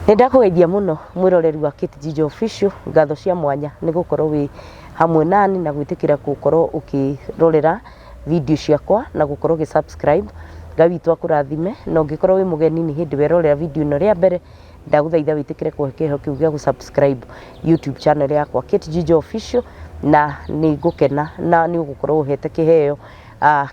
Nĩ ndakũgeithia mũno mwĩroreri wa Kate Njijo Official, ngatho cia mwanya nĩ gũkorwo wĩ hamwe nani na gwĩtĩkĩra gũkorwo ũkĩrorera video ciakwa na gũkorwo ũgĩ subscribe. Ngai witũ akũrathime, na ũngĩkorwo wĩ mũgeni nĩ hĩndĩ werorera video ĩno rĩa mbere, ndagũthaitha wĩtĩkĩre kũhe kĩheo kĩu gĩa gũ subscribe YouTube channel yakwa Kate Njijo Official, na nĩ ngũkena na nĩ ũgũkorwo ũhete kĩheo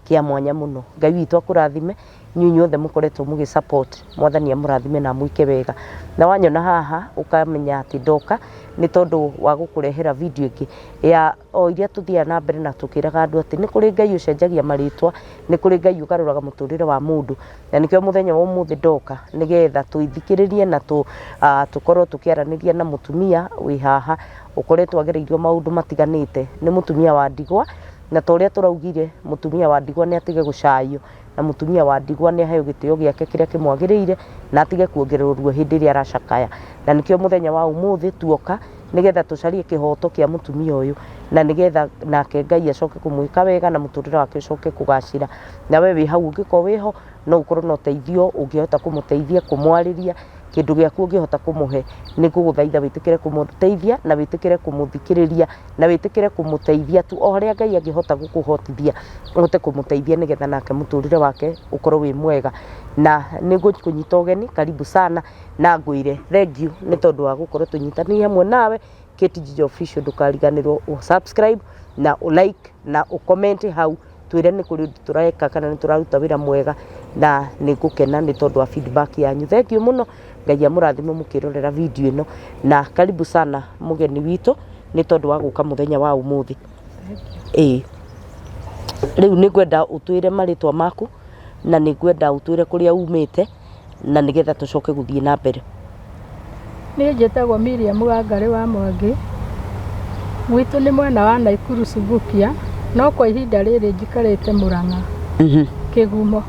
kĩa mwanya mũno. Ngai witũ akũrathime. Inyuĩ inyuothe mũkoretwo mũgĩ support, Mwathani amũrathime na amwĩke wega. Na wanyona haha ũkamenya atĩ ndoka nĩ tondũ wa gũkũrehera video ĩngĩ ya o iria tũthiaga na mbere na tũkĩraga andũ atĩ nĩ kũrĩ Ngai ũcenjagia marĩtwa, nĩ kũrĩ Ngai ũgarũraga mũtũrĩre wa mũndũ. Na nĩkĩo mũthenya wa ũmũthĩ ndoka nĩgetha tũthikĩrĩrie na tũkorwo tũkĩaranĩria na mũtumia wĩ haha ũkoretwo agereirio maũndũ matiganĩte. Nĩ mũtumia wa ndigwa, na ta ũrĩa tũraugire mũtumia wa ndigwa nĩ atige gũcaiywo. Na mũtumia wa ndigwa nĩ aheo gĩtĩo gĩake kĩrĩa kĩmwagĩrĩire, na atige kuongererwo ruo hĩndĩ ĩrĩa aracakaya. Na nĩkĩo mũthenya wa ũmũthĩ tuoka nĩgetha tũcarie kĩhoto kĩa mũtumia ũyũ, na nĩgetha nake Ngai acoke kũmwĩka wega na mũtũrĩre wake ũcoke kũgacĩra. Na we wĩ hau ũngĩkorwo wĩho, no ũkorwo na ũteithio ũngĩhota kũmũteithia, kũmwarĩria, kĩndũ gĩaku ũngĩhota kũmũhe, nĩ ngũgũthaitha wĩtĩkĩre kũmũteithia na wĩtĩkĩre kũmũthikĩrĩria na wĩtĩkĩre kũmũteithia tu o harĩa Ngai angĩhota gũkũhotithia ũhote kũmũteithia nĩgetha nake mũtũrĩre wake ũkorwo wĩ mwega. Na nĩ ngũkũnyita ũgeni karibu sana na ngwĩre thengiũ nĩ tondũ wa gũkorwo tũnyitanĩire hamwe nawe Kate Njijo Official. Ndũkariganĩrwo ũ subscribe na ũ like na ũ comment hau twĩre nĩ kũrĩ ũndũ tũreka kana nĩ tũraruta wĩra mwega, na nĩ ngũkena nĩ tondũ wa feedback yanyu. Thengiũ mũno, Ngai amũrathime mũkĩrorera video ĩno, na karibu sana mũgeni witũ nĩ tondũ wa gũka mũthenya wa ũmũthĩ. Ĩĩ rĩu nĩ ngwenda ũtwĩre marĩtwa maku na nĩ ngwenda ũtwĩre kũrĩa umĩte na nĩgetha tũcoke gũthiĩ na mbere. Niĩ njĩtagwo Miriam Wangarĩ wa Mwangi, gwitũ nĩ mwena wa Naikuru Subukia, no kwa ihinda rĩrĩ njikarĩte Mũrang'a, Kĩgumo.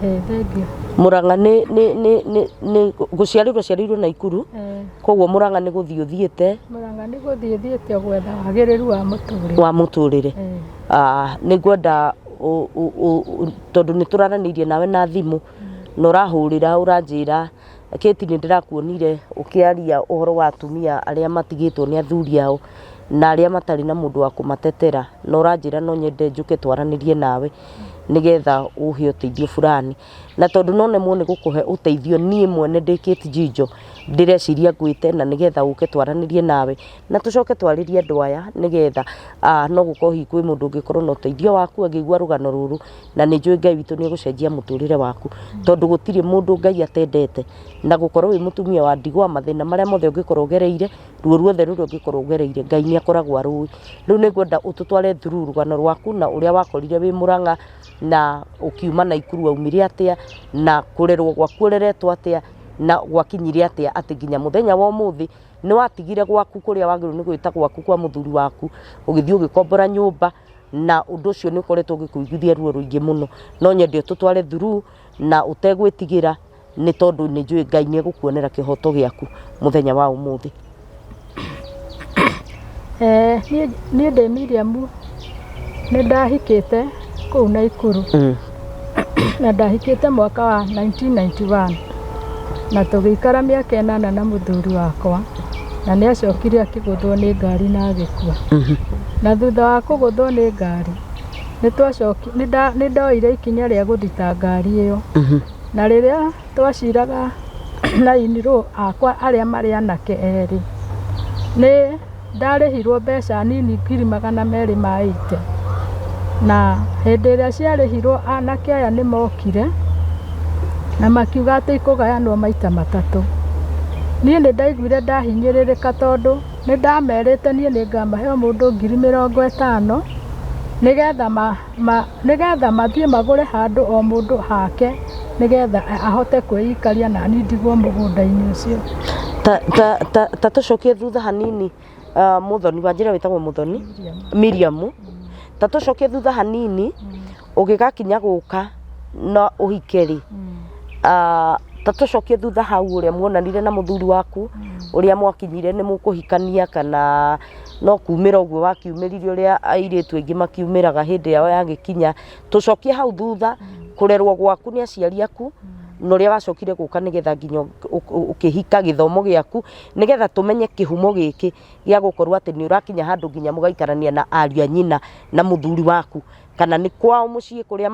Thengiũ. Mũrang'a nĩ gũciarĩrwo ũciarĩirwo Naikuru, koguo Mũrang'a nĩ gũthiĩ ũthiĩte? Mũrang'a nĩ gũthiĩ thiĩte gwetha wagĩrĩru wa mũtũrĩre. Wa mũtũrĩre. Nĩ ngwenda tondũ nĩ tũraranĩirie nawe na thimũ, na ũrahũrĩra ũranjĩra Kate nĩ ndĩrakuonire ũkĩaria ũhoro wa atumia arĩa matigĩtwo nĩ athuri ao na arĩa matarĩ na mũndũ wa kũmatetera, na ũranjĩra no nyende njũke twaranĩrie nawe nĩgetha ũhe ũteithio fulani. Na tondũ no nemwo nĩ gũkũhe ũteithio niĩ mwene ndĩ Kate Njijo, ndĩreciria ngwĩte na nĩgetha ũke twaranĩrie nawe na tũcoke twarĩrie andũ aya nĩgetha no gũkorwo hihi kwĩ mũndũ ũngĩkorwo na ũteithio waku angĩigua rũgano rũrũ. Na nĩ njũĩ Ngai witũ nĩ egũcenjia mũtũrĩre waku, tondũ gũtirĩ mũndũ Ngai atendete. Na gũkorwo wĩ mũtumia wa ndigwa, mathĩna marĩa mothe ũngĩkorwo ũgereire, ruo ruothe rũrĩa ũngĩkorwo ũgereire, Ngai nĩ akoragwo arũĩ. Rĩu nĩ ngwenda ũtũtware through rũgano rwaku na ũrĩa wakorire wĩ Mũrang'a, na ũkiuma Naikuru waumire atĩa, na kũrerwo gwaku ũreretwo atĩa, na gwakinyire atĩa atĩ nginya mũthenya wa ũmũthĩ nĩ watigire gwaku kũrĩa wagĩrĩirwo nĩ gwĩta gwaku kwa mũthuri waku, ũgĩthiĩ ũgĩkombora nyũmba. Na ũndũ ũcio nĩ ũkoretwo ũgĩkũiguithia ruo rũingĩ mũno. No nyende ũtũtware through na ũtegwĩtigĩra nĩ tondũ nĩ njũĩ Ngai nĩ egũkuonera kĩhoto gĩaku mũthenya wa ũmũthĩ. Niĩ ndĩ Miriam, nĩ ndahikĩte kũu Naikuru na ndahikĩte mwaka wa 1991 na tũgĩikara mĩaka ĩnana na mũthuri wakwa. Na nĩ acokire akĩgũthwo nĩ ngari na agĩkua. Na thutha wa kũgũthwo nĩ ngari, nĩ ndoire ikinya rĩa gũthita ngari ĩyo. Na rĩrĩa twaciraga na in-law akwa arĩa marĩ anake erĩ, nĩ ndarĩhirwo mbeca nini 280,000 ma eighty. Na hĩndĩ ĩrĩa ciarĩhirwo anake aya nĩ mokire na makiuga atĩ ikũgayanwo maita matatũ. Niĩ nĩ ndaiguire ndahinyĩrĩrĩka tondũ nĩ ndamerĩte niĩ nĩ ngamahe o mũndũ 50,000 nĩgetha mathiĩ magũre handũ o mũndũ hake nĩgetha ahote kwĩikaria na niĩ ndigwo mũgũnda-inĩ ũcio. Ta tũcokie thutha hanini, Mũthoni, wanjĩra wĩtagwo Mũthoni? Miriam. Ta tũcokie thutha hanini, ũgĩgakinya gũka na ũhike rĩ, ta tũcokie thutha hau ũrĩa muonanire na mũthuri waku, ũrĩa mwakinyire nĩ mũkũhikania kana no kumĩra ũguo wakiumĩrire ũrĩa airĩtu aingĩ makiumĩraga hĩndĩ yao yagĩkinya. Tũcokie hau thutha, kũrerwo gwaku nĩ aciari aku, Na ũrĩa wacokire gũka nĩgetha nginya ũkĩhika gĩthomo gĩaku, nĩgetha tũmenye kĩhumo gĩkĩ gĩa gũkorwo atĩ nĩ ũrakinya handũ nginya mũgaikarania na ariũ a nyina na mũthuri waku, kana nĩ kwao mũciĩ kũrĩa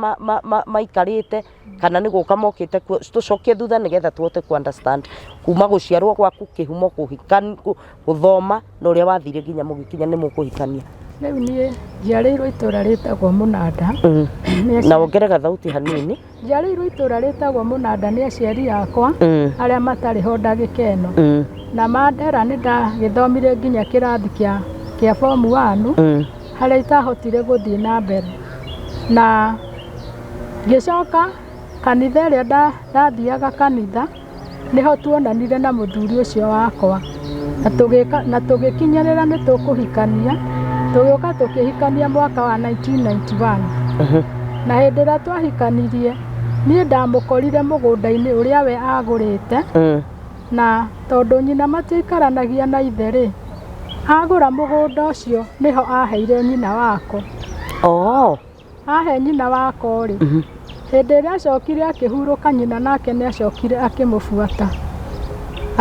maikarĩte, kana nĩ gũka mokĩte kuo. Tũcokie thutha nĩgetha tũhote ku understand kuma gũciarwo gwaku, kĩhumo, gũthoma na ũrĩa wathire nginya mũgĩkinya nĩ mũkũhikania. Rĩu niĩ njiarĩirwo itũra rĩtagwo Mũnanda. Na wongerera thauti hanini. Njiarĩirwo itũra rĩtagwo Mũnanda nĩ aciari akwa arĩa matarĩ ho ndagĩka ĩno. Na mandera nĩ ndagĩthomire nginya kĩrathi kĩa form 1 harĩa itahotire gũthiĩ na mbere. Na ngĩcoka kanitha ĩrĩa ndathiaga kanitha nĩho tuonanire na mũthuri ũcio wakwa, na tũgĩka na tũgĩkinyĩrĩra nĩ tũkũhikania. Tũgĩũka tũkĩhikania mwaka wa 1991. Na hĩndĩ ĩrĩa twahikanirie, niĩ ndamũkorire mũgũnda-inĩ ũrĩa we agũrĩte. Na tondũ nyina matiaikaranagia na ithe rĩ, agũra mũgũnda ũcio nĩho aheire nyina wako. Ahe nyina wako rĩ, hĩndĩ ĩrĩa acokire akĩhurũka, nyina nake nĩ acokire akĩmũbuata.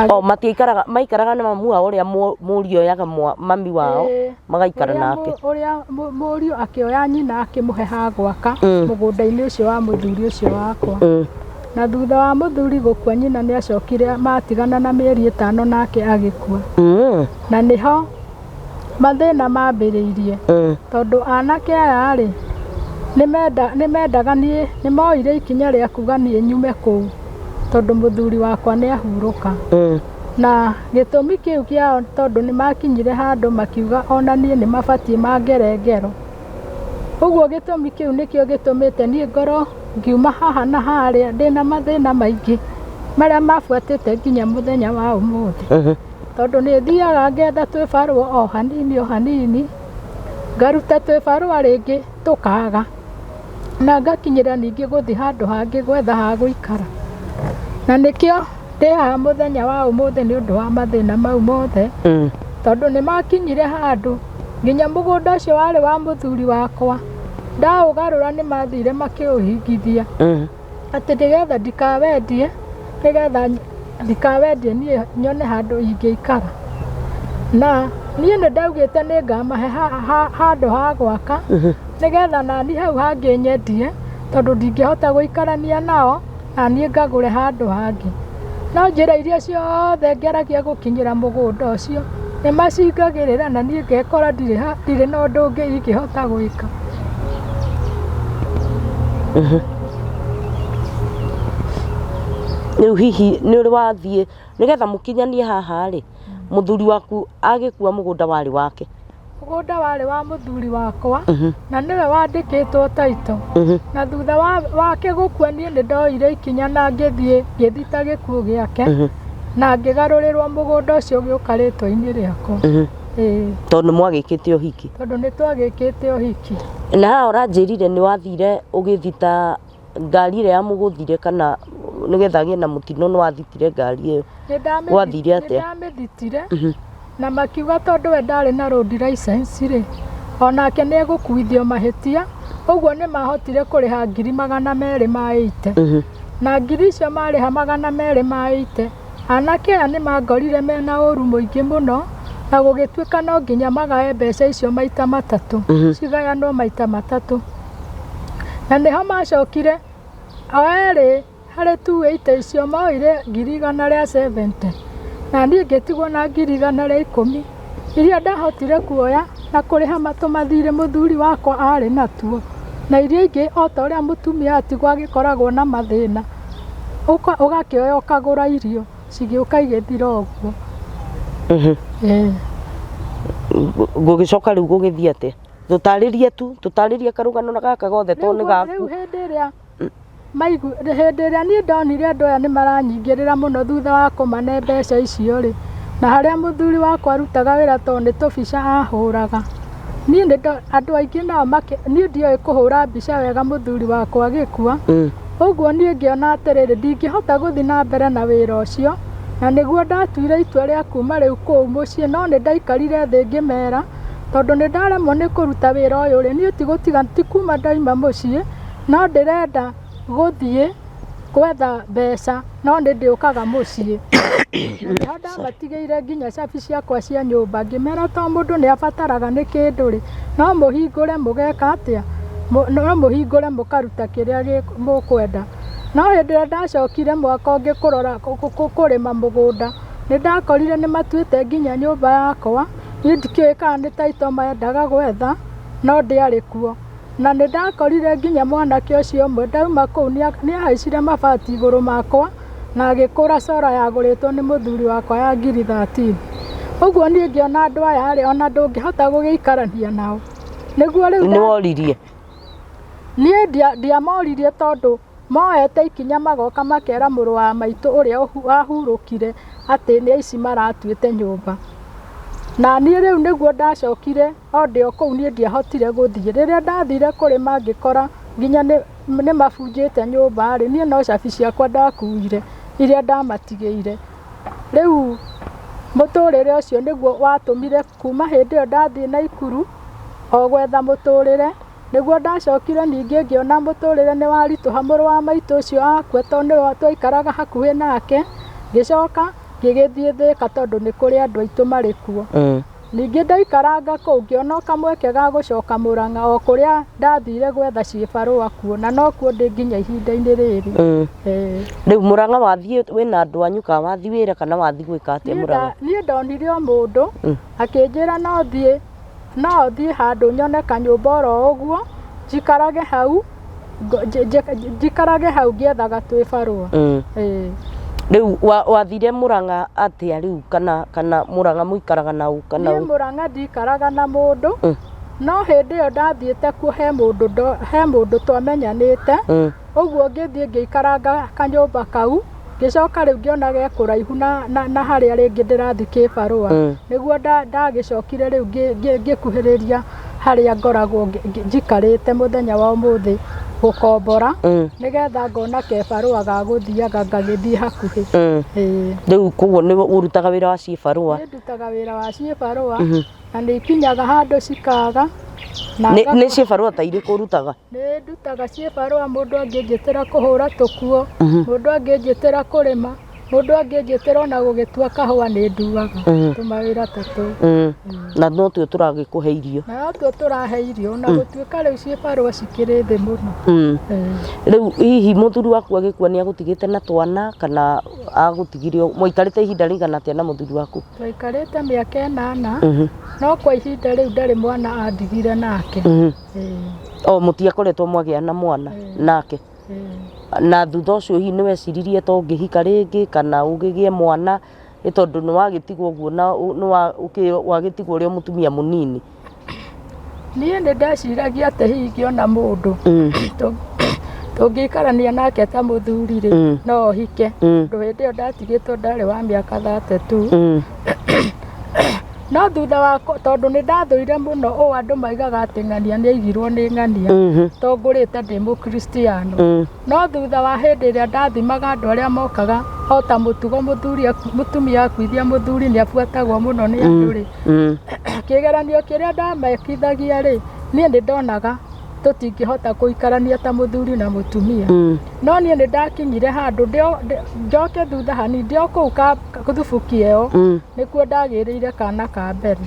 O matiaikaraga, maikaraga na mamu wao ũrĩa mũriũ oyaga mami wao magaikara ũrĩa nake. Ũrĩa mũriũ akĩoya nyina akĩmũhe ha gwaka mũgũnda-inĩ ũcio wa mũthuri ũcio wakwa. Na thutha wa mũthuri gũkua, nyina nĩ acokire matigana na mĩeri 5 nake agĩkua. Na nĩho mathĩna mambĩrĩirie, tondũ anake aya rĩ, nĩ mendaga niĩ, nĩ moire ikinya rĩa kuga niĩ nyume kũu tondũ mũthuri wakwa nĩ ahurũka. Na gĩtũmi kĩu kĩao, tondũ nĩ makinyire handũ makiuga ona niĩ nĩ mabatiĩ mangere ngero. Ũguo gĩtũmi kĩu nĩkĩo gĩtũmĩte niĩ ngorwo ngiuma haha na harĩa ndĩna mathĩna maingĩ marĩa mabuatĩte nginya mũthenya wa ũmũthĩ. Tondũ nĩ thiaga ngetha twĩbarũa o hanini o hanini, ngaruta twĩbarũa rĩngĩ tũkaga, na ngakinyĩra ningĩ gũthiĩ handũ hangĩ gwetha ha gũikara. Na nĩkĩo ndĩ haha mũthenya wa ũmũthĩ nĩ ũndũ wa mathĩna mau mothe. Tondũ nĩ makinyire handũ nginya mũgũnda ũcio warĩ wa mũthuri wakwa ndaũgarũra, nĩ mathire makĩũhingithia atĩ nĩgetha ndikawendie, nĩgetha ndikawendie niĩ nyone handũ ingĩikara. Na niĩ nĩ ndaugĩte nĩ ngamahe handũ ha gwaka, nĩgetha nani hau hangĩ nyendie, tondũ ndingĩhota gũikarania nao, na niĩ ngagũre handũ hangĩ. No njĩra iria ciothe ngeragia gũkinyĩra mũgũnda ũcio nĩ macingagĩrĩra, na niĩ ngekora ndirĩ na ũndũ ũngĩ ingĩhota gwĩka. Rĩu hihi nĩ ũrĩ wathiĩ nĩgetha mũkinyanie haha rĩ, mũthuri waku agĩkua mũgũnda warĩ wake? Mũgũnda warĩ wa mũthuri wakwa na nĩwe wandĩkĩtwo taito. Na thutha wake gũkua, niĩ nĩ ndoire ikinya na ngĩthiĩ ngĩthita gĩkuũ gĩake, na ngĩgarũrĩrwo mũgũnda ũcio ũgĩũka rĩtwa-inĩ rĩakwa. Ĩĩ. Tondũ nĩ mwagĩkĩte ũhiki. Tondũ nĩ twagĩkĩte ũhiki. Na haha ũranjĩrire nĩ wathire ũgĩthita ngari ĩrĩa yamũgũthire, kana nĩgetha agĩe na mũtino, nĩ wathitire ngari ĩyo? Gwathire atĩa? Nĩ ndamĩthitire, na makiuga tondũ we ndarĩ na road license rĩ, onake nĩ egũkuithio mahĩtia. Ũguo nĩ mahotire kũrĩha 280,000. Na ngiri icio marĩha 280, anake aya nĩ mangorire mena ũru mũingĩ mũno, na gũgĩtuĩka no nginya magae mbeca icio maita matatũ, cigayanwo maita matatũ. Na nĩho macokire o erĩ harĩ 280 icio moire 170,000, na niĩ ngĩtigwo na 110,000 iria ndahotire kuoya na kũrĩha tũmathirĩ mũthuri wakwa arĩ natuo, na iria ingĩ o ta ũrĩa mũtumia atigwo agĩkoragwo na mathĩna, ũgakĩoya ũkagũra irio, cigĩũka igĩthira ũguo. Ĩĩ. Gũgĩcoka rĩu gũgĩthiĩ atĩa? Tũtarĩrie tu, tũtarĩrie karũgano gaka gothe tondũ nĩ Rĩu gaku. Hĩndĩ ĩrĩa maigu, hĩndĩ ĩrĩa niĩ ndonire andũ aya nĩ maranyingĩrĩra mũno thutha wa kũmane mbeca icio rĩ, na harĩa mũthuri wakwa arutaga wĩra tondũ nĩ tũbica ahũraga, niĩ nĩ andũ aingĩ nao niĩ ndioĩ kũhũra mbica wega mũthuri wakwa agĩkua. Ũguo niĩ ngĩona atĩrĩrĩ, ndingĩhota gũthiĩ na mbere na wĩra ũcio, na nĩguo ndatuire itua rĩa kuma rĩu kũu mũciĩ. No nĩ ndaikarire thĩ ngĩmera, tondũ nĩ ndaremwo nĩ kũruta wĩra ũyũ rĩ, niĩ ti gũtiga, ti kuma ndaima mũciĩ, no ndĩrenda gũthiĩ. Gwetha mbeca no nĩ ndĩũkaga mũciĩ. Na nĩho ndamatigĩire nginya cabi ciakwa cia nyũmba ngĩmera to mũndũ nĩ abataraga nĩ kĩndũ rĩ, no mũhingũre mũgeka atĩa? No mũhingũre mũkaruta kĩrĩa mũkwenda. No hĩndĩ ĩrĩa ndacokire mwaka ũngĩ kũrora kũrĩma mũgũnda, nĩ ndakorire nĩ matuĩte nginya nyũmba yakwa, niĩ ndikĩũĩ kana nĩ title mendaga gwetha, no ndĩarĩ kuo. Na nĩ ndakorire nginya mwanake ũcio ũmwe ndauma kũu nĩ ahaicire mabati igũrũ makwa na agĩkũra cora yagũrĩtwo nĩ mũthuri wakwa ya ngiri 13. Ũguo niĩ ngĩona andũ aya rĩ, ona ndũngĩhota gũgĩikarania nao. Nĩguo rĩu Nĩ woririe? Niĩ ndiamoririe tondũ moete ikinya magoka makera mũrũ wa maitũ ũrĩa wahurũkire atĩ nĩ aici maratuĩte nyũmba. Na niĩ rĩu nĩguo ndacokire o ndĩ o kũu niĩ ndiahotire gũthiĩ. Rĩrĩa ndathire kũrĩma ngĩkora nginya nĩ mabunjĩte nyũmba rĩ, niĩ no cabi ciakwa ndakuire iria ndamatigĩire. Rĩu mũtũrĩre ũcio nĩguo watũmire kuma hĩndĩ ĩyo ndathiĩ Naikuru o gwetha mũtũrĩre, nĩguo ndacokire ningĩ ngĩona mũtũrĩre nĩ waritũha mũrũ wa maitũ ũcio akua tondũ nĩwe twaikaraga hakuhĩ nake, ngĩcoka ngĩgĩthiĩ Thĩka tondũ nĩ kũrĩ andũ aitũ marĩ kuo. Ningĩ ndaikaranga kũu ngĩona o kamweke ga gũcoka Mũrang'a o kũrĩa ndathire gwetha ciĩbarũa kuo na nokuo ndĩ nginya ihinda-inĩ rĩrĩ. Rĩu Mũrang'a wathiĩ wĩna andũ anyu kana wathiĩ wĩra kana wathiĩ gwĩka atĩa Mũrang'a? Niĩ ndonire o mũndũ akĩnjĩra no thiĩ no thiĩ handũ nyone kanyũmba oro ũguo njikarage hau njikarage hau ngĩethaga twĩbarũa. Rĩu wathire Mũrang'a atĩa rĩu kana Mũrang'a mũikaraga na ũ kana Niĩ Mũrang'a ndikaraga na mũndũ. No hĩndĩ ĩyo ndathiĩte kuo he mũndũ he mũndũ twamenyanĩte. Ũguo ngĩthiĩ ngĩikaranga kanyũmba kau ngĩcoka rĩu ngĩona ge kũraihu na harĩa rĩngĩ ndĩrathiĩ kĩbarũa. Nĩguo ndagĩcokire rĩu ngĩkuhĩrĩria harĩa ngoragwo njikarĩte mũthenya wa ũmũthĩ gũkombora nĩgetha ngona kebarũa ga gũthiaga ngagĩthiĩ hakuhĩ. Rĩu koguo nĩ ũrutaga wĩra wa ciĩbarũa? Niĩ ndutaga wĩra wa ciĩbarũa na nĩ ikinyaga handũ cikaga. Nĩ ciĩbarũa ta irĩkũ ũrutaga? Nĩ ndutaga ciĩbarũa mũndũ angĩnjĩtĩra kũhũra tũkuo, mũndũ angĩnjĩtĩra kũrĩma, mũndũ angĩnjĩtĩra ona gũgĩtua kahũa nĩ nduaga tũmawĩra ta tũu. Na no tuo tũragĩkũhe irio? Na no tuo tũrahe irio na gũtuĩka rĩu ciĩbarũa cikĩrĩ thĩ mũno. Rĩu hihi mũthuri waku agĩkua nĩ agũtigĩte na twana kana agũtigire mwaikarĩte ihinda rĩigana atĩa na mũthuri waku? Twaikarĩte mĩaka 8 no kwa ihinda rĩu ndarĩ mwana andigire nake. O mũtiakoretwo mwagĩa na mwana nake? Na thutha ũcio hihi nĩ weciririe to ũngĩhika rĩngĩ kana ũgĩgĩe mwana nĩ tondũ nĩ wagĩtigwo ũguo na nĩ wagĩtigwo ũrĩ o mũtumia mũnini? Niĩ nĩ ndeciragia atĩ hihi ingĩona mũndũ tũngĩikarania nake ta mũthuri rĩ, no hike. Tondũ hĩndĩ ĩyo ndatigĩtwo ndarĩ wa mĩaka 32. No thutha wa tondũ nĩ ndathũire mũno ũũ andũ maigaga atĩ ng'ania nĩ aigirwo nĩ ng'ania to ngũrĩte ndĩ mũkristiano. No thutha wa hĩndĩ ĩrĩa ndathimaga andũ arĩa mokaga o ta mũtugo mũthuri mũtumia akuithia mũthuri nĩ abuatagwo mũno nĩ andũ rĩ, kĩgeranio kĩrĩa ndamekithagia rĩ, niĩ nĩ ndonaga tũtingĩhota gũikarania ta mũthuri na mũtumia. No niĩ nĩ ndakinyire handũ njoke thutha hanini ndĩ o kũu thubuki ĩyo nĩkuo ndagĩrĩire kana ka mbere.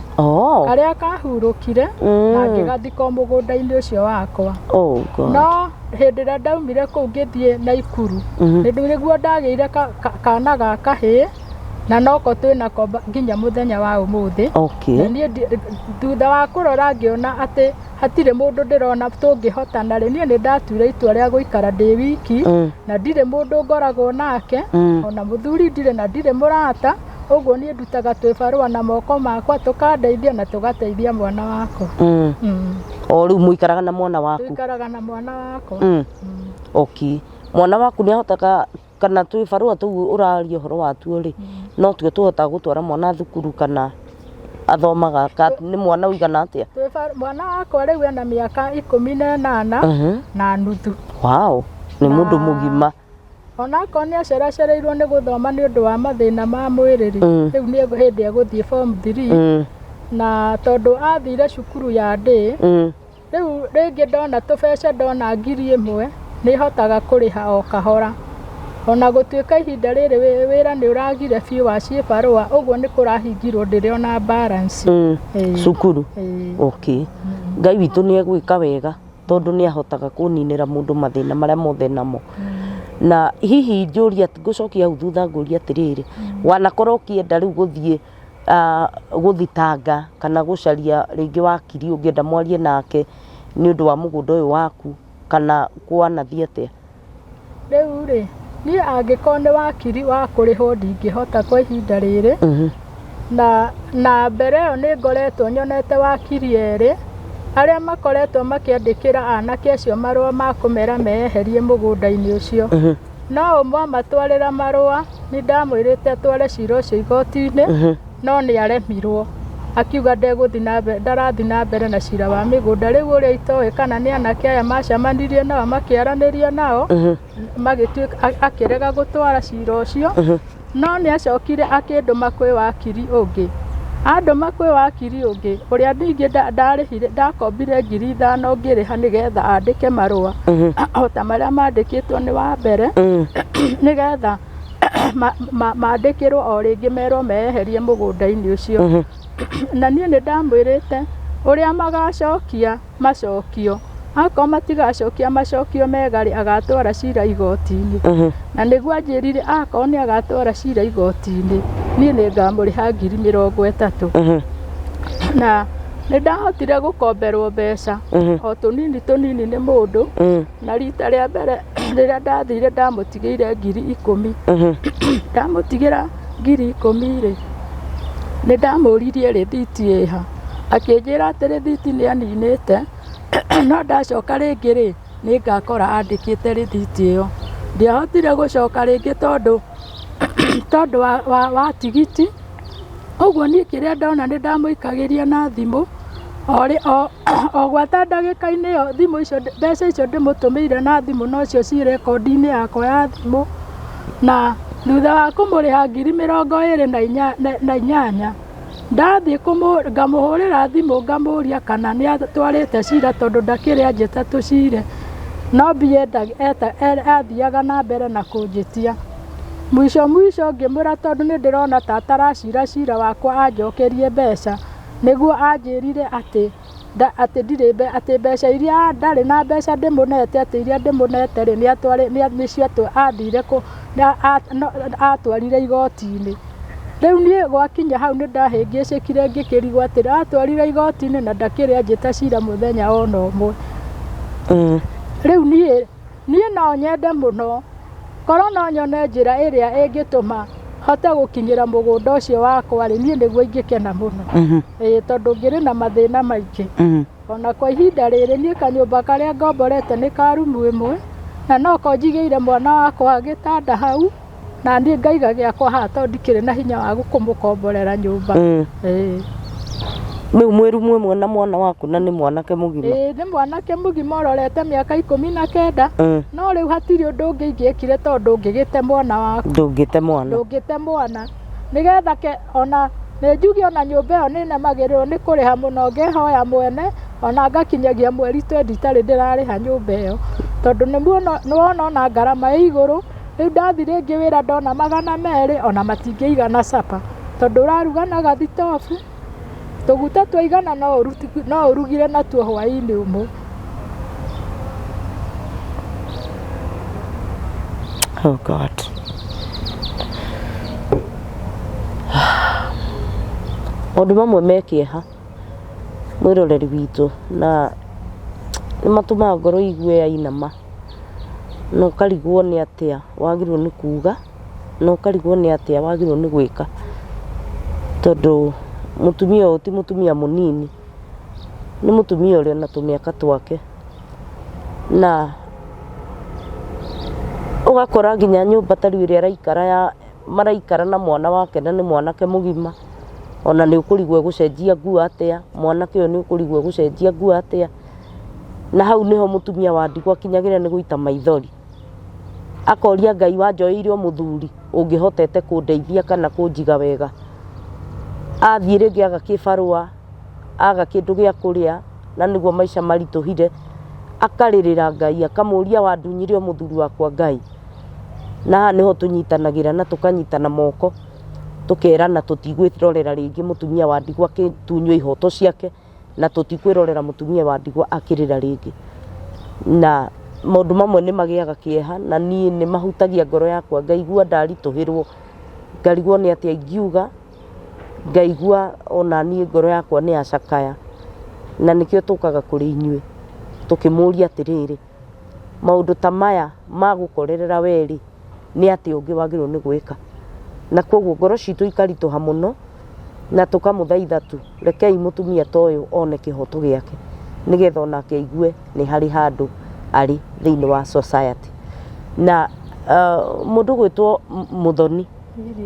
Karĩa kahurũkire na ngĩgathika o mũgũnda-inĩ ũcio wakwa. No hĩndĩ ĩrĩa ndaumire kũu ngĩthiĩ Naikuru nĩguo ndagĩire kana ga kahĩĩ na noko twĩnako nginya mũthenya wa ũmũthĩ. Na niĩ thutha wa kũrora ngĩona atĩ hatirĩ mũndũ ndĩrona tũngĩhotana rĩ, niĩ nĩ ndatuire itua rĩa gũikara ndĩ wiki na ndirĩ mũndũ ngoragwo nake ona mũthuri ndirĩ na ndirĩ mũrata. Ũguo niĩ ndutaga twĩbarũa na moko makwa tũkandeithia na tũgateithia mwana wakwa. O rĩu mũikaraga na mwana waku? Tũikaraga na mwana wakwa. Okay. Mwana waku nĩ ahotaga kana twĩbarũa tũu ũraria ũhoro watuo rĩ, no tuo tũhotaga gũtwara mwana thukuru kana athomaga nĩ mwana ũigana atĩa? Mwana wakwa rĩu ena mĩaka 18 na nuthu. Wow, nĩ mũndũ mũgima. Onakorwo nĩ aceracereirwo nĩ gũthoma nĩ ũndũ wa mathĩna ma mwĩrĩ rĩ, rĩu nĩ hĩndĩ egũthiĩ form 3 na tondũ athire cukuru ya day, rĩu rĩngĩ ndona tũbeca ndona 1,000 nĩ hotaga kũrĩha o kahora. Ona gũtuĩka ihinda rĩrĩ wĩra nĩ ũragire biũ wa ciĩbarũa, ũguo nĩ kũrahingirwo ndĩrĩ ona balance. Cukuru. Ĩĩ. Okay. Ngai witũ nĩ egwĩka wega tondũ nĩ ahotaga kũninĩra mũndũ mathĩna marĩa mothe namo. Na hihi njũria, ngũcokia hau thutha ngũria atĩrĩrĩ, wanakorwo ũkĩenda rĩu gũthiĩ gũthitanga kana gũcaria rĩngĩ wakiri ũngĩenda mwarie nake nĩ ũndũ wa mũgũnda ũyũ waku, kana kwanathiĩ atĩa? Rĩu rĩ, niĩ angĩkorwo nĩ wakiri wa kũrĩhwo ndingĩhota kwa ihinda rĩrĩ. Na mbere ĩyo nĩ ngoretwo nyonete wakiri erĩ arĩa makoretwo makĩandĩkĩra anake acio marũa ma kũmera meyeherie mũgũnda-inĩ ũcio. No ũmwe amatwarĩra marũa, nĩ ndamwĩrĩte atware cira ũcio igoti-inĩ, no nĩ aremirwo. Akiuga ndegũthiĩ na mbere, ndarathiĩ na mbere na cira wa mĩgũnda. Rĩu ũrĩa itoĩ kana nĩ anake aya macemanirie nao makĩaranĩria nao, magĩtuĩka akĩrega gũtwara cira ũcio. No nĩ acokire akĩndũma kwĩ wakiri ũngĩ. Andũma kwĩ wakiri ũngĩ, ũrĩa ningĩ ndarĩhire, ndakombire 5,000 ngĩrĩha nĩgetha andĩke marũa o ta marĩa mandĩkĩtwo nĩ wa mbere, nĩgetha mandĩkĩrwo o rĩngĩ merwo meyeherie mũgũnda-inĩ ũcio. Na niĩ nĩ ndamwĩrĩte ũrĩa magacokia macokio, akorwo matigacokia macokio mega rĩ, agatwara cira igoti-inĩ. Na nĩguo anjĩrire akorwo nĩ agatwara cira igoti-inĩ, niĩ nĩ ngamũrĩha 30,000. Na nĩ ndahotire gũkomberwo mbeca o tũnini tũnini nĩ mũndũ. Na rita rĩa mbere rĩrĩa ndathire ndamũtigĩire 10,000. Ndamũtigĩra 10,000 rĩ, nĩ ndamũririe rĩthiti ĩha, akĩnjĩra atĩ rĩthiti nĩ aninĩte, no ndacoka rĩngĩ rĩ, nĩ ngakora andĩkĩte rĩthiti ĩyo. Ndiahotire gũcoka rĩngĩ tondũ wa tigiti. Ũguo niĩ kĩrĩa ndona nĩ ndamũikagĩria na thimũ o gwata ndagĩka-inĩ ĩyo, thimũ icio, mbeca icio ndĩmũtũmĩire na thimũ nocio ciĩ rekondi-inĩ yakwa ya thimũ. Na thutha wa kũmũrĩha 28,000, ndathiĩ ngamũhũrĩra thimũ ngamũria kana nĩ atwarĩte cira tondũ ndakĩrĩ anjĩta tũcire, no mbia athiaga na mbere na kũnjĩtia. Mũico mũico ngĩmwĩra tondũ nĩ ndĩrona ta ataracira cira wakwa anjokerie mbeca, nĩguo anjĩrire atĩ atĩ ndirĩ atĩ mbeca iria ndarĩ na mbeca ndĩmũnete, atĩ iria ndĩmũnete rĩ, nĩcio athire atwarire igoti-inĩ. Rĩu niĩ gwakinya hau nĩ ndahĩngĩcĩkire ngĩkĩrigwo atĩ atwarire igoti-inĩ na ndakĩrĩ anjĩta cira mũthenya ona ũmwe. Rĩu niĩ no nyende mũno korwo no nyone njĩra ĩrĩa ĩngĩtũma hote gũkinyĩra mũgũnda ũcio wakwa rĩ, niĩ nĩguo ingĩkena mũno. Ĩĩ, tondũ ngĩrĩ na mathĩna maingĩ. Ona kwa ihinda rĩrĩ niĩ kanyũmba karĩa ngomborete nĩ ka rumu ĩmwe, na no ko njigĩire mwana wakwa gĩtanda hau, na niĩ ngaiga gĩakwa haha tondũ ndikĩrĩ na hinya wa kũmũkomborera nyũmba. Ĩĩ. Rĩu mwĩ rumu ĩmwe na mwana waku, na nĩ mwanake mũgima? Ĩĩ, nĩ mwanake mũgima ũrorete mĩaka 19. No rĩu hatirĩ ũndũ ũngĩ ingĩekire tondũ ndũngĩgĩte mwana waku. Ndũngĩte mwana. Ndũngĩte mwana. Nĩgetha ke ona nĩ njuge ona nyũmba ĩyo nĩ nemagĩrĩrwo nĩ kũrĩha mũno, ngehoya mwene ona ngakinyagia mweri 20 itarĩ ndĩrarĩha nyũmba ĩyo, tondũ nĩ wona ona ngarama ĩ igũrũ. Rĩu ndathiĩ rĩngĩ wĩra ndona 200 ona matingĩigana capa, tondũ ũraruga na gathitobu, tũguta twaigana no ũrugire natuo hwaĩ-inĩ ũmwe. Oh God. Maũndũ mamwe me kĩeha mwĩroreri witũ, na nĩ matũmaga ngoro igue yainama, na ũkarigwo nĩ atĩa wagĩrĩirwo nĩ kuga, na ũkarigwo nĩ atĩa wagĩrĩirwo nĩ gwĩka, tondũ mũtumia ũyũ ti mũtumia mũnini, nĩ mũtumia ũrĩ ona tũmĩaka twake, na ũgakora nginya nyũmba ta rĩu ĩrĩa araikara ya maraikara na mwana wake, na nĩ mwanake mũgima, ona nĩ ũkũrigwo egũcenjia nguo atĩa, mwanake ũyũ nĩ ũkũrigwo egũcenjia nguo atĩa, na hau nĩho mũtumia wa ndigwa akinyagĩra nĩ gũita maithori, akoria Ngai wanjoeire o mũthuri ũngĩhotete kũndeithia kana kũnjiga wega. Athiĩ rĩngĩ aga kĩbarũa, aga kĩndũ gĩa kũrĩa, na nĩguo maica maritũhire, akarĩrĩra Ngai akamũria wandunyire o mũthuri wakwa Ngai. Na haha nĩho tũnyitanagĩra na tũkanyitana moko tũkerana tũtigwĩrorera rĩngĩ mũtumia wa ndigwa akĩtunywo ihoto ciake na tũtikwĩrorera mũtumia wa ndigwa akĩrĩra rĩngĩ. Na maũndũ mamwe nĩ magĩaga kĩeha na niĩ nĩ mahutagia ngoro yakwa ngaigua ndaritũhĩrwo, ngarigwo nĩ atĩa ingiuga, ngaigua ona niĩ ngoro yakwa nĩ yacakaya. Na nĩkĩo tũkaga kũrĩ inyuĩ tũkĩmũria atĩrĩrĩ, maũndũ ta maya magũkorerera we rĩ, nĩ atĩa ũngĩ wagĩrĩirwo nĩ gwĩka? Na koguo ngoro citũ ikaritũha mũno na tũkamũthaitha tu, rekei mũtumia ta ũyũ one kĩhoto gĩake nĩgetha onake aigue nĩ harĩ handũ arĩ thĩinĩ wa society. Na mũndũ ũgwĩtwo Mũthoni,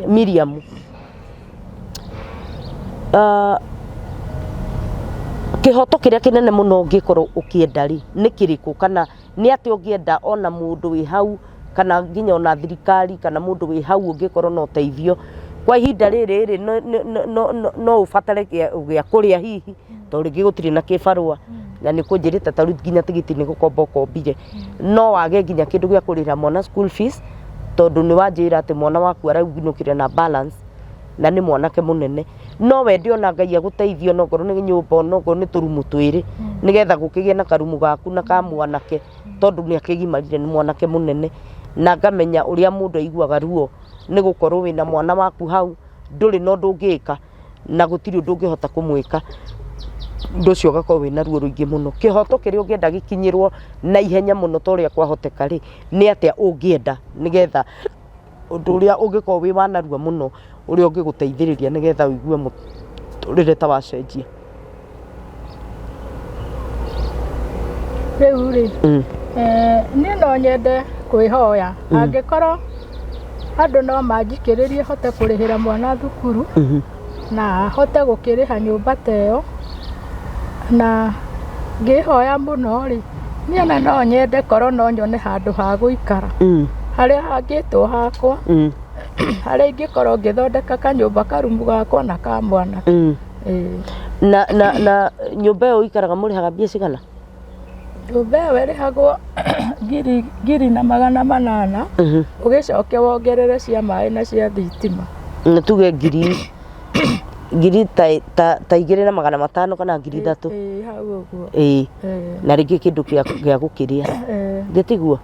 Miriam, kĩhoto kĩrĩa kĩnene mũno ũngĩkorwo ũkĩenda rĩ, nĩ kĩrĩkũ? Kana nĩ atĩa ũngĩenda ona mũndũ wĩ hau kana nginya ona thirikari kana mũndũ wĩ hau ũngĩkorwo na ũteithio? Kwa ihinda rĩrĩ rĩ, no ũbatare gĩa kũrĩa hihi, tondũ rĩngĩ gũtirĩ na kĩbarũa, na nĩ ũkũnjĩrĩte ta rĩu nginya tigiti nĩ gũkomba ũkombire. No wage nginya kĩndũ gĩa kũrĩhĩra mwana school fees, tondũ nĩ wanjĩra atĩ mwana waku arainũkire na balance, na nĩ mwanake mũnene. No wende ona Ngai agũteithie onokorwo nĩ nyũmba onokorwo nĩ tũrumu twĩrĩ, nĩgetha gũkĩgĩe na karumu gaku na ka mwanake, tondũ nĩ akĩgimarire nĩ mwanake mũnene. Na ngamenya ũrĩa mũndũ aiguaga ruo nĩ gũkorwo wĩna mwana waku hau, ndũrĩ na ũndũ ũngĩka, na gũtirĩ ũndũ ũngĩhota kũmwĩka. Ũndũ ũcio ũgakorwo wĩna ruo rũingĩ mũno. Kĩhoto kĩrĩa ũngĩenda gĩkinyĩrwo na ihenya mũno ta ũrĩa kwahoteka rĩ, nĩ atĩa ũngĩenda nĩgetha ũndũ ũrĩa ũngĩkorwo wĩ wa narua mũno ũrĩa ũngĩgũteithĩrĩria nĩgetha ũigue mũtũrĩre ta wacenjia? Rĩu rĩ, niĩ no nyende kwĩhoya angĩkorwo andũ no manjikĩrĩrie hote kũrĩhĩra mwana thukuru na hote gũkĩrĩha nyũmba ta ĩyo, na ngĩhoya mũno rĩ, niĩ ona no nyende korwo no nyone handũ ha gũikara harĩa hangĩtwo hakwa, harĩa ingĩkorwo ngĩthondeka kanyũmba karumu gakwa na ka mwana. Ĩĩ. Na nyũmba ĩyo ũikaraga mũrĩhaga mbia cigana? Nyũmba ĩyo ĩrĩhagwo ngiri na magana manana, ũgĩcoke wongerere cia maĩ na cia thitima. Nĩ tuge ngiri ta 2500 kana 3000. Ĩĩ, hau ũguo. Ĩĩ. Ĩĩ. Na rĩngĩ kĩndũ gĩa gũkĩrĩa. Ĩĩ. Githĩ tiguo?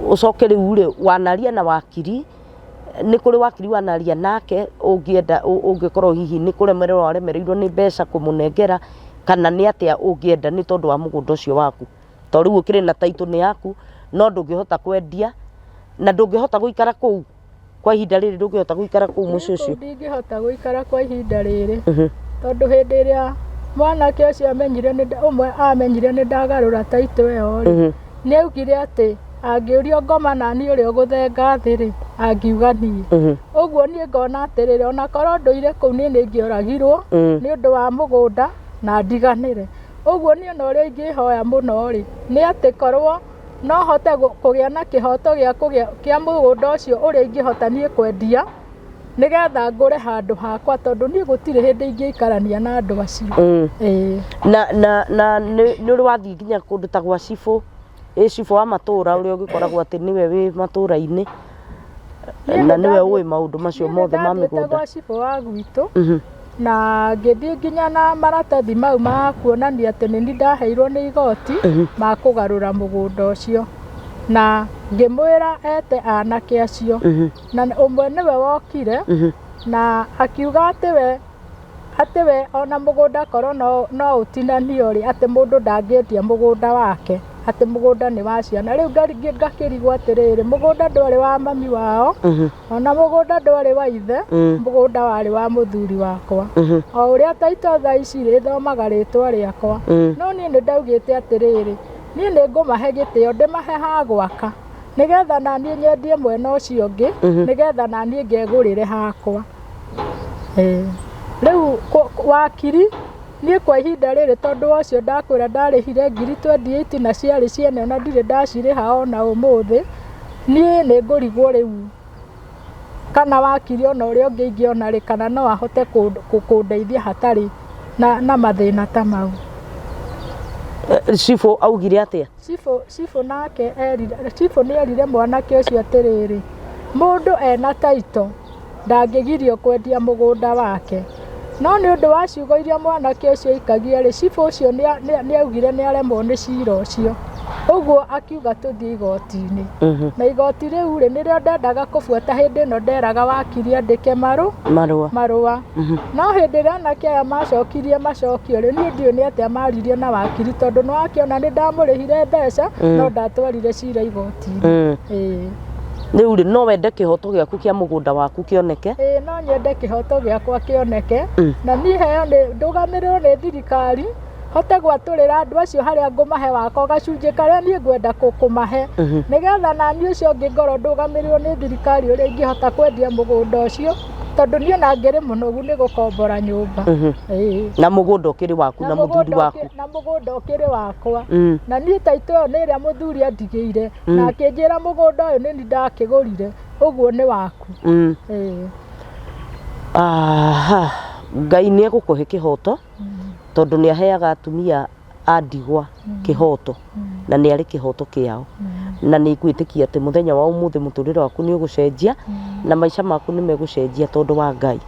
Ũcoke rĩu rĩ, wanaria na wakiri, nĩ kũrĩ wakiri wanaria nake ũngĩenda ũngĩkorwo hihi nĩ kũremererwo waremereirwo nĩ mbeca kũmũnengera, kana nĩ atĩa ũngĩenda nĩ tondũ wa mũgũnda ũcio waku. Tondũ rĩu ũkĩrĩ na title nĩ yaku, no ndũngĩhota kwendia, na ndũngĩhota gũikara kũu kwa ihinda rĩrĩ, ndũngĩhota gũikara kũu mũciĩ Kũu ũcio. ndingĩhota gũikara kwa ihinda rĩrĩ, tondũ hĩndĩ ĩrĩa mwanake ũcio amenyire nĩ ũmwe amenyire nĩ ndagarũra title ĩyo rĩ, nĩ augire atĩ angĩũrio ngoma nani ũrĩa ũgũthenga thĩ rĩ, angiuga niĩ. Ũguo niĩ ngona atĩrĩrĩ, ona korwo ndũire kũu niĩ nĩ ingĩoragirwo nĩ ũndũ wa mũgũnda na ndiganĩre. Ũguo niĩ ona ũrĩa ingĩhoya mũno rĩ, nĩ atĩ korwo no hote kũgĩa na kĩhoto gĩa kũgĩa kĩa mũgũnda ũcio ũrĩa ingĩhota niĩ kwendia, nĩgetha ngũre handũ hakwa, tondũ niĩ gũtirĩ hĩndĩ ingĩikarania na andũ acio. Ĩĩ. Na nĩ ũrĩ wathiĩ nginya kũndũ ta gwa cibũ, ĩ cibũ wa matũra ũrĩa ũgĩkoragwo atĩ nĩwe wĩ matũra-inĩ, na nĩwe ũĩ maũndũ macio mothe ma Niĩ nĩ ndathiĩte mĩgũnda. gwa cibũ wa gwitũ, na ngĩthiĩ nginya na maratathi mau ma kuonania atĩ nĩ niĩ ndaheirwo nĩ igoti ma kũgarũra mũgũnda ũcio, na ngĩmwĩra ete anake acio, na ũmwe nĩwe wokire na akiuga atĩ we ona mũgũnda korwo no ũtinanio rĩ, atĩ mũndũ ndangĩendia mũgũnda wake, atĩ mũgũnda nĩ wa ciana. Rĩu ngakĩrigwo atĩrĩrĩ, mũgũnda ndwarĩ wa mami wao, ona mũgũnda ndwarĩ wa ithe, mũgũnda warĩ wa mũthuri wakwa. O ũrĩa title thaa ici ĩthomaga rĩtwa rĩakwa, no niĩ nĩ ndaugĩte atĩrĩrĩ, niĩ nĩ ngũmahe gĩtĩo, ndĩmahe ha gwaka, nĩgetha naniĩ nyendie mwena ũcio ũngĩ, nĩgetha naniĩ ngegũrĩre hakwa. Ĩĩ. Rĩu wakiri niĩ kwa ihinda rĩrĩ, tondũ wa ũcio ndakwĩra ndarĩhire ngiri 28 na ciarĩ ciene, ona ndirĩ ndacirĩha ona ũmũthĩ, niĩ nĩ ngũrigwo rĩu kana wakiri ona ũrĩa ũngĩ ingĩona rĩ, kana no ahote kũndeithia hatarĩ na mathĩna ta mau. Cibũ augire atĩa? Cibũ nake erire, cibũ nĩ erire mwanake ũcio atĩrĩrĩ, mũndũ ena taito ndangĩgirio kwendia mũgũnda wake. No nĩ ũndũ wa ciugo iria mwanake ũcio aikagia rĩ, cibũ ũcio nĩ augire nĩ aremwo nĩ cira ũcio. Ũguo akiuga tũthiĩ igoti-inĩ. Na igoti rĩu rĩ, nĩrĩo ndendaga kũbuata hĩndĩ ĩno nderaga wakiri andĩke Marũa. Marũa. No hĩndĩ ĩrĩa anake aya macokirie macokio rĩ, niĩ ndiũĩ nĩ atĩa maririe na wakiri tondũ nĩ wakĩona nĩ ndamũrĩhire mbeca no ndatwarire cira igoti-inĩ. Ĩĩ. Rĩu rĩ, no wende kĩhoto gĩaku kĩa mũgũnda waku kĩoneke? Ĩĩ, no nyende kĩhoto gĩakwa kĩoneke na niĩ heo nĩ ndũgamĩrĩrwo nĩ thirikari hote gwatũrĩra andũ acio harĩa ngũmahe wakwa gacunjĩ karĩa niĩ ngwenda kũmahe, nĩgetha naniĩ ũcio ũngĩ ngorwo ndũgamĩrĩrwo nĩ thirikari ũrĩa ingĩhota kwendia mũgũnda ũcio, tondũ niĩ ona ngĩrĩ mũnogu nĩ gũkombora nyũmba. Ĩĩ. Na mũgũnda ũkĩrĩ waku na mũthuri waku. Na mũgũnda ũkĩrĩ wakwa. Na niĩ taitũ ĩyo nĩ ĩrĩa mũthuri andigĩire na akĩnjĩra mũgũnda ũyũ nĩ niĩ ndakĩgũrire, ũguo nĩ waku. Ĩĩ. Aha, Ngai nĩ egũkũhe kĩhoto tondũ nĩ aheaga atumia a ndigwa kĩhoto na nĩ arĩ kĩhoto kĩao, na nĩ ngwĩtĩkia atĩ mũthenya wa ũmũthĩ mũtũrĩre waku nĩ ũgũcenjia na maica maku nĩ megũcenjia tondũ wa Ngai,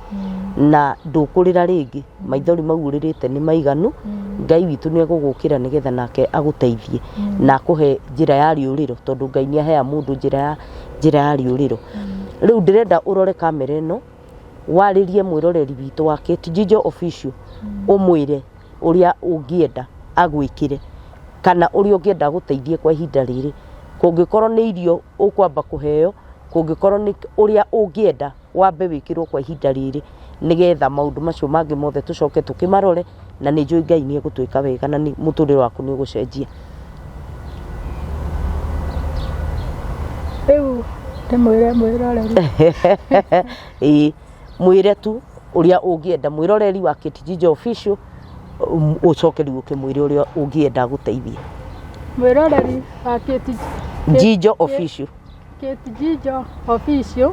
na ndũkũrĩra rĩngĩ, maithori mau ũrĩrĩte nĩ maiganu. Ngai witũ nĩ egũgũkĩra nĩgetha nake agũteithie na akũhe njĩra ya rĩũrĩro, tondũ Ngai nĩ aheaga mũndũ njĩra ya rĩũrĩro. Rĩu ndĩrenda ũrore kamera ĩno, warĩrie mwĩroreri witũ wa Kate Jijo Official, ũmwĩre ũrĩa ũngĩenda agwĩkĩre kana ũrĩa ũngĩenda agũteithie kwa ihinda rĩrĩ, kũngĩkorwo nĩ irio ũkwamba kũheo, kũngĩkorwo nĩ ũrĩa ũngĩenda wambe wĩkĩrwo kwa ihinda rĩrĩ, nĩgetha maũndũ macio mangĩ mothe tũcoke tũkĩmarore, na nĩ njũĩ Ngai nĩ egũtwĩka wega na mũtũrĩre waku nĩ ũgũcenjia. Rĩu ndĩmwĩre mwĩroreri? Ĩĩ, mwĩre tu ũrĩa ũngĩenda mwĩroreri wa Kate Jijo Official, ũcoke rĩu ũkĩmwĩre ũrĩa ũngĩenda agũteithie. Mwĩroreri wa Kate Jijo Official. Kate Jijo Official,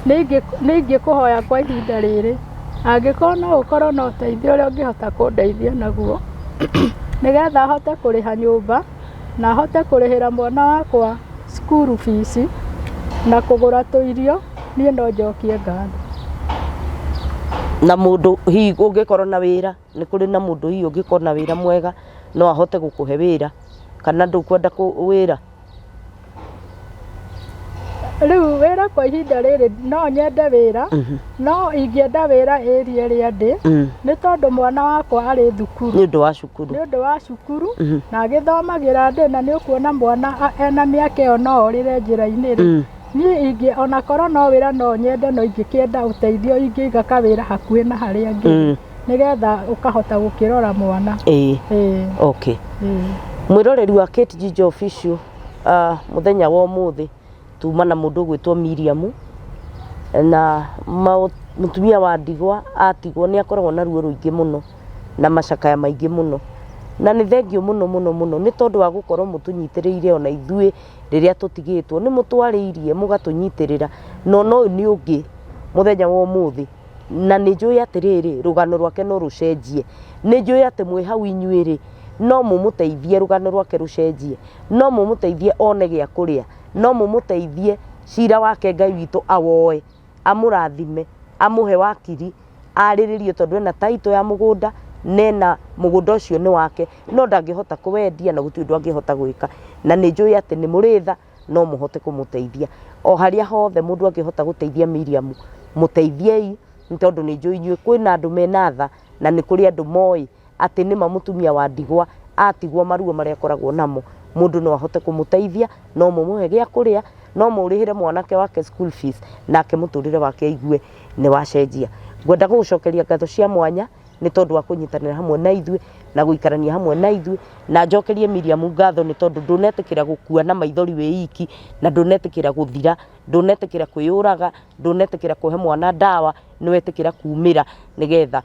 nĩ ingĩkũhoya kwa ihinda rĩrĩ, angĩkorwo no ũkorwo na ũteithio ũrĩa ũngĩhota kũndeithia naguo, nĩgetha hote kũrĩha nyũmba na hote kũrĩhĩra mwana wakwa school fees na kũgũra tũirio, niĩ no njokie ngatho. Na mũndũ hihi ũngĩkorwo na wĩra, nĩ kũrĩ na mũndũ hihi ũngĩkorwo na wĩra mwega no ahote gũkũhe wĩra, kana ndũkwenda wĩra? Rĩu wĩra kwa ihinda rĩrĩ no nyende wĩra, no ingĩenda wĩra area ĩrĩa ndĩ, nĩ tondũ mwana wakwa arĩ thukuru. Nĩ ũndũ wa cukuru. Nĩ ũndũ wa cukuru na agĩthomagĩra ndĩ, na nĩ ũkuona mwana ena mĩaka ĩyo no orĩre njĩra-inĩ rĩ. Niĩ ingĩ ona korwo no wĩra no nyende, no ingĩkĩenda ũteithio ingĩiga kawĩra hakuhĩ na harĩa ngĩrĩ, nĩgetha ũkahota gũkĩrora mwana. Ĩĩ. Okay. Mwĩroreri wa Kate Jijo Official, mũthenya wa ũmũthĩ tuma na mũndũ ũgwĩtwo Miriam, na mũtumia wa ndigwa atigwo nĩ akoragwo na ruo rũingĩ mũno na macakaya maingĩ mũno, na nĩ thengiũ mũno mũno mũno nĩ tondũ wa gũkorwo mũtũnyitĩrĩire ona ithuĩ rĩrĩa tũtigĩtwo, nĩ mũtwarĩirie mũgatũnyitĩrĩra, na ona ũyũ nĩ ũngĩ mũthenya wa ũmũthĩ, na nĩ njũĩ atĩrĩrĩ, rũgano rwake no rũcenjie. Nĩ njũĩ atĩ mwĩ hau inyuĩ rĩ, no mũmũteithie rũgano rwake rũcenjie, no mũmũteithie one gĩa kũrĩa, no mũmũteithie cira wake Ngai witũ awoe, amũrathime, amũhe wakiri, arĩrĩrie, tondũ ena taitũ ya mũgũnda nena mũgũnda ũcio nĩ wake, no ndangĩhota kũwendia na gũtirĩ ũndũ angĩhota gwĩka, na nĩ njũĩ atĩ nĩ mũrĩ tha, no mũhote kũmũteithia. O harĩa hothe mũndũ angĩhota gũteithia Miriam, mũteithiei, nĩ tondũ nĩ njũĩ inyuĩ kwĩna andũ mena tha, na nĩ kũrĩ andũ moĩ atĩ nĩma mũtumia wa ndigwa atigwo maruo marĩa akoragwo namo, mũndũ no ahote kũmũteithia, no mũmũhe gĩa kũrĩa, no mũrĩhĩre mwanake wake school fees, nake mũtũrĩre wake aigue nĩ wacenjia. Ngwenda gũgũcokeria ngatho cia mwanya nĩ tondũ wa kũnyitanĩra hamwe na ithuĩ na gũikarania hamwe na ithuĩ, na njokerie Miriam ngatho nĩ tondũ ndũnetĩkĩra gũkua na maithori wĩ iki, na ndũnetĩkĩra gũthira, ndũnetĩkĩra kwĩyũraga, ndũnetĩkĩra kũhe mwana ndawa, nĩ wetĩkĩra kumĩra nĩgetha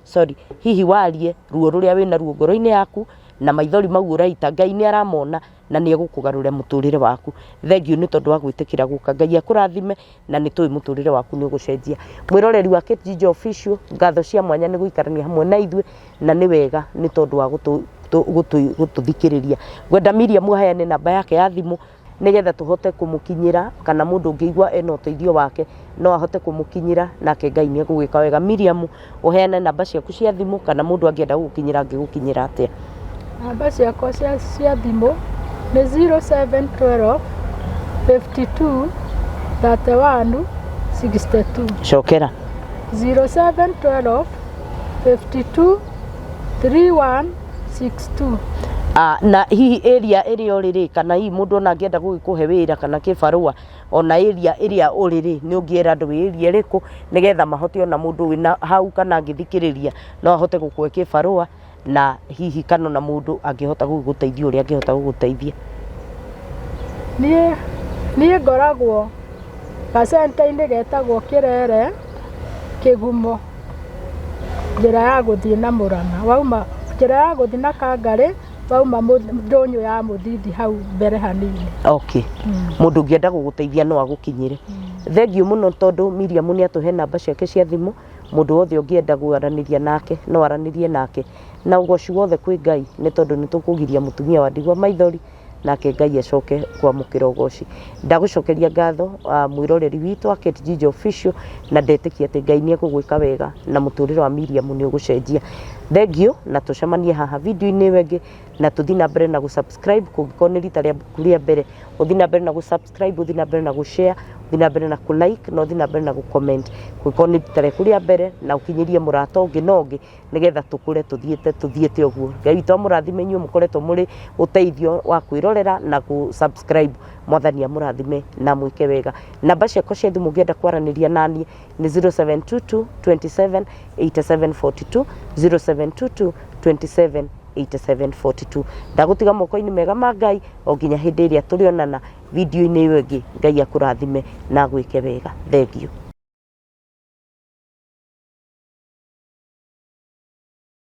sorry, hihi warie ruo rũrĩa wĩna ruo ngoro-inĩ yaku, na maithori mau ũraita Ngai nĩ aramona na nĩ egũkũgarũrĩra mũtũrĩre waku. Thengiũ nĩ tondũ wa gwĩtĩkĩra gũka, Ngai akũrathime, na nĩ tũĩ mũtũrĩre waku nĩ ũgũcenjia. Mwĩroreri wa Kate Jijo Official, ngatho cia mwanya nĩ gũikarania hamwe na ithuĩ, na nĩ wega nĩ tondũ wa gũtũ Gũtũthikĩrĩria. Ngwenda Miriam aheane namba yake ya thimũ nĩgetha tũhote kũmũkinyĩra, kana mũndũ ũngĩigua ena ũteithio wake no ahote kũmũkinyĩra, nake Ngai nĩ egũgĩka wega. Miriam, ũheane namba ciaku cia thimũ, kana mũndũ angĩenda gũgũkinyĩra angĩgũkinyĩra atĩa? Namba ciakwa cia thimũ nĩ 0712 52 31 62. Cokera. 0712 52 31 62. Ah, na hihi area ĩrĩa ũrĩ rĩ, kana hihi mũndũ ona angĩenda gũgĩkũhe wĩra kana kĩbarũa, ona area ĩrĩa ũrĩ rĩ, nĩ ũngĩera andũ wĩ area ĩrĩkũ, nĩgetha mahote ona mũndũ wĩna hau kana angĩthikĩrĩria no ahote gũkũhe kĩbarũa, na hihi kana ona mũndũ angĩhota gũgũteithia ũrĩa angĩhota gũgũteithia. Niĩ ngoragwo gacenta-inĩ getagwo Kĩrere, Kĩgumo, njĩra ya gũthiĩ na Mũrang'a. Wauma njĩra ya gũthiĩ na Kangarĩ, wauma ndũnyũ ya Mũthithi hau mbere hanini. Okay. Mũndũ ũngĩenda gũgũteithia no agũkinyĩre. Thengiũ mũno tondũ Miriam nĩ atũhe namba ciake cia thimũ, mũndũ wothe ũngĩenda kwaranĩria nake no aranĩrie nake. Na ũgoci wothe kwĩ Ngai nĩ tondũ nĩ tũkũgiria mũtumia wa ndigwa maithori, nake Ngai acoke kwamũkĩra ũgoci. Ndagũcokeria ngatho mwĩroreri witũ wa Kate Ginger Official, na ndetĩkia atĩ Ngai nĩ egũgwĩka wega na mũtũrĩre wa Miriam nĩ ũgũcenjia. Thengiũ na tũcemanie haha video-inĩ ĩyo ĩngĩ, na tũthiĩ na mbere na gũ-subscribe kũngĩkorwo nĩ rita rĩaku rĩa mbere, ũthiĩ na mbere na gũ-subscribe, ũthiĩ na mbere na gũ-share, ũthiĩ na mbere na kũ-like, na ũthiĩ na mbere na gũ-comment kũngĩkorwo nĩ rita rĩaku rĩa mbere, na ũkinyĩrie mũrata ũngĩ na ũngĩ, nĩgetha tũkũre tũthiĩte tũthiĩte ũguo. Ngai witũ amũrathime inyuĩ mũkoretwo mũrĩ ũteithio wa kwĩrorera na gũ subscribe. Mwathani amũrathime na amwĩke wega. Namba ciakwa cia thimũ ũngĩenda kwaranĩria naniĩ nĩ 0722 27 87 42, 0722 27 87 42. Ndagũtiga moko-inĩ mega ma Ngai o nginya hĩndĩ ĩrĩa tũrĩonana video-inĩ ĩyo ĩngĩ. Ngai akũrathime na agwĩke wega. Thengiũ.